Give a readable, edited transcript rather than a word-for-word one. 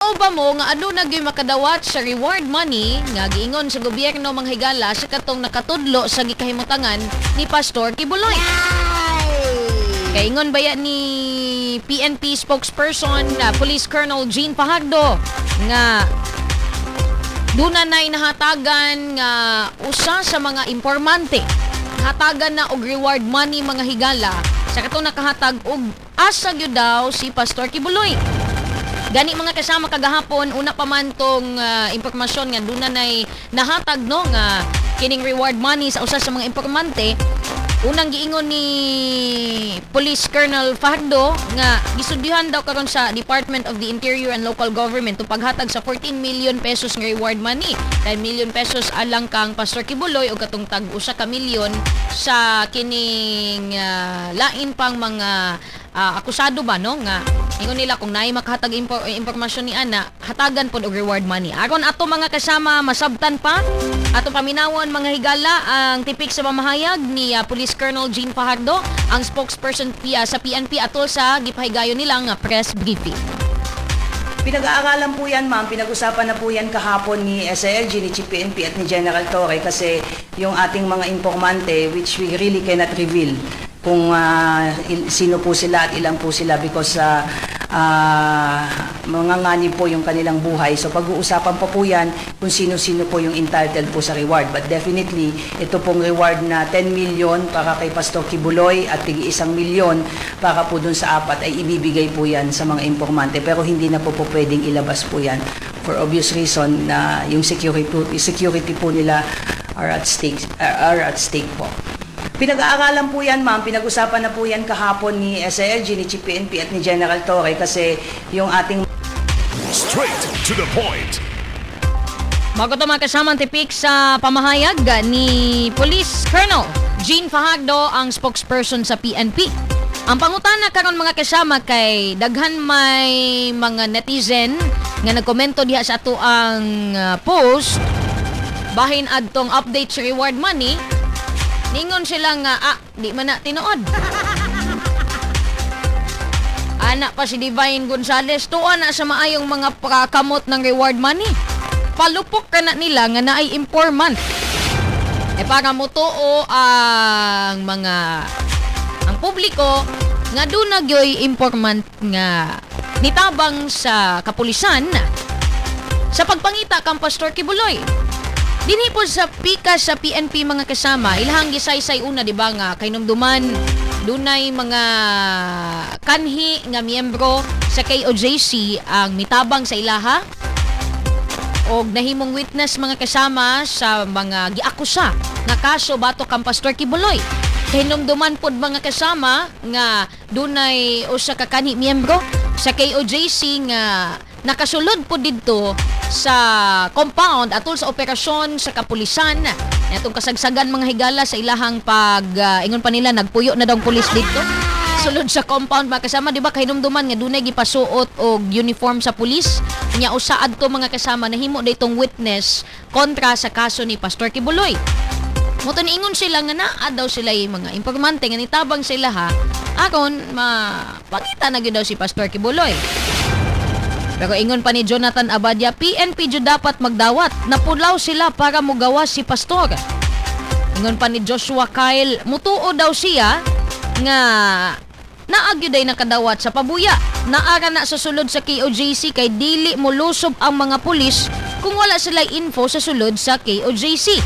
Mutuo ba mo nga aduna gyoy makadawat sa reward money nga giingon sa gobyerno, mga higala, sa katong nakatudlo sa gikahimutangan ni Pastor Quiboloy? Kay ingon baya ni PNP spokesperson Police Colonel Jean Fajardo nga duna nay nahatagan nga usa sa mga informante. Hatagan na og reward money, mga higala, sa katong nakahatag og asa gyud daw si Pastor Quiboloy. Gani, mga kasama, kagahapon una pa man tong impormasyon nga duna nay nahatag, no, nga kining reward money sa usa sa mga informante. Unang giingon ni Police Colonel Fajardo nga gisudyohan daw karon sa Department of the Interior and Local Government tong paghatag sa 14 million pesos nga reward money. 10 million pesos alang kang Pastor Quiboloy ug katong tag usa ka milyon sa kining lain pang mga akusado ba, no, nga ingon nila kung naay makahatag impormasyon ni ana, hatagan pod og reward money. Aron ato, mga kasama, masabtan pa, ato paminawon, mga higala, ang tipik sa pamahayag ni Police Colonel Jean Fajardo, ang spokesperson sa PNP, atol sa gipahigayon nilang press briefing. Pinag-aaralan po yan, ma'am. Pinag-usapan na po yan kahapon ni SILG, ni Chief PNP at ni General Torre kasi yung ating mga informante, which we really cannot reveal kung sino po sila at ilang po sila because manganganib po yung kanilang buhay. So pag-uusapan pa po yan kung sino-sino po yung entitled po sa reward. But definitely, ito pong reward na 10 million para kay Pastor Quiboloy at tig-1 milyon para po dun sa apat ay ibibigay po yan sa mga informante. Pero hindi na po pwedeng ilabas po yan for obvious reason na yung security po nila are at stake po. Pinag-aaralan po yan, ma'am. Pinag-usapan na po yan kahapon ni SILG, ni Chief PNP at ni General Torre kasi yung ating Straight to the point. Bago ito, mga kasama, ang tipik sa pamahayag ni Police Colonel Jean Fajardo, ang spokesperson sa PNP. Ang pangutana karon, mga kasama, kay daghan may mga netizen nga nagkomento diha sa ato ang post bahin adtong update sa reward money. Ningon sila nga di man na tinuod. Ana pa si Divine Gonzales, tuwa na sa maayong mga pakamot ng reward money. Palupok ka na nila nga naay informant. E para mutuo ang publiko nga duna gyoy informant nga nitabang sa kapulisan sa pagpangita kang Pastor Quiboloy. Dinhi po sa pika sa PNP, mga kasama, ilahang gisaysay una, di ba, nga kahinumduman dunay mga kanhi nga miyembro sa KOJC ang mitabang sa ilaha og nahimong witness, mga kasama, sa mga giakusa nga kaso batok kang Pastor Quiboloy. Kahinumduman pod, mga kasama, nga dunay usa ka kanhi miyembro sa KOJC nga nakasulod po didto sa compound atol sa operasyon sa kapulisan natong kasagsagan, mga higala, sa ilahang pag ingon pa nila nagpuyo na daw ang pulis didto sulod sa compound, mga kasama. Di ba kahinumduman nga dunay gipasuot og uniform sa pulis nya usa adto, mga kasama, nahimo daytong witness kontra sa kaso ni Pastor Quiboloy? Mao to niingon sila nga naa daw sila yung mga informante nga nitabang sila ha aron mapangita na gyud daw si Pastor Quiboloy. Pero ingon pa ni Jonathan Abadia, PNP jud dapat magdawat. Napulaw sila para mugawas si Pastor. Ingon pa ni Joshua Kyle, mutuo daw siya nga naa gyud ay nakadawat sa pabuya. Naara na sa sulod sa KOJC kay dili molusob ang mga pulis kung wala sila info sa sulod sa KOJC.